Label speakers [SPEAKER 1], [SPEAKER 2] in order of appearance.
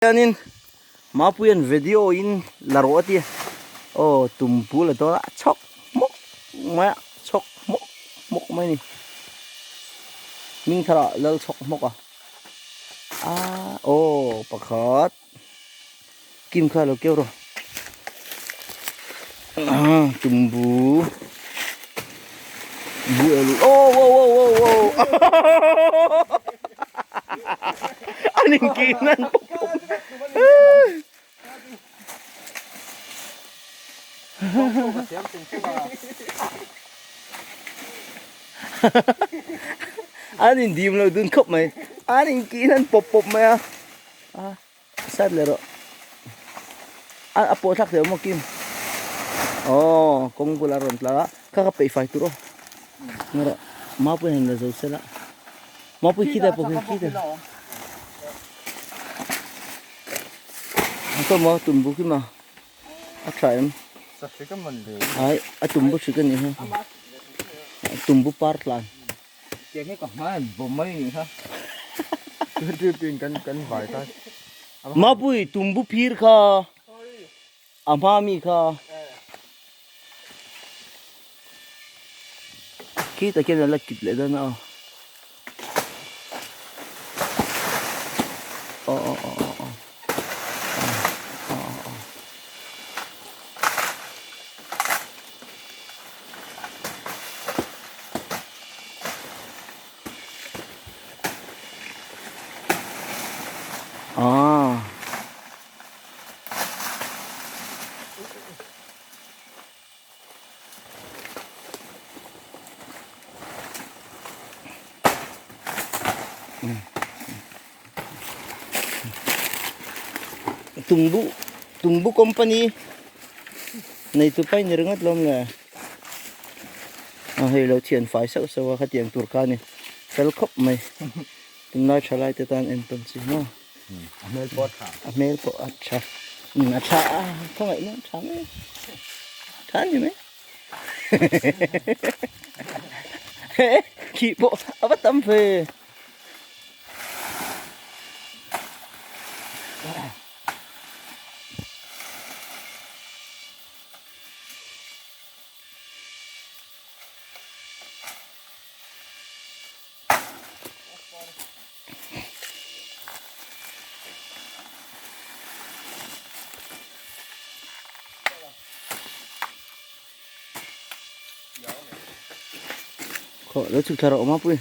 [SPEAKER 1] Hianin Mapuia'n video in la rawh a ti aw tum pul a dawn a chhawk hmawk mai a chhawk hmawk hmawk mai a ni hming thar ah lal chhawk hmawk a ah aw pakhat kim kha lo keu rawh ah tumbu bu elu aw aw aw aw aw an inkih nan pawp pawp an indim lo dun khawp mai an inkih nan pawp pawp mai a sat leh rawh a a pawh thlak thei awm maw kim aw kawng bulah a rawn tla a kha kha peih fai tur aw ngaw rawh mapui han la zo sela mapui khi te pawh khi khi te ang tawh maw tumbu khi ma a tha em ai a tumbu hrik a nih hi tumbu par tlan.
[SPEAKER 2] Tiang hi ka hmai an bawm mai anih kha. Tui kan kan vai kha.
[SPEAKER 1] Mapui tumbu phir kha a hma mi kha. Khi takin a la kip leh dawn a aw. Aw aw aw aw aw. Aw aw aw. Ah. Tumbu Tumbu company nei tu pai ni ringawt lawm le a hei lo thian fai sauh sauh a khatiang tur kha a ni fel khawp mai tunlai thalai te tan en tawn chi maw
[SPEAKER 2] a hmel pawh a tha
[SPEAKER 1] a hmel pawh a tha a tha a khawngaihna a tha mai tha a ni mai khi pawh a va tam ve. Khaw lo chhuk thla rawh awm a pui.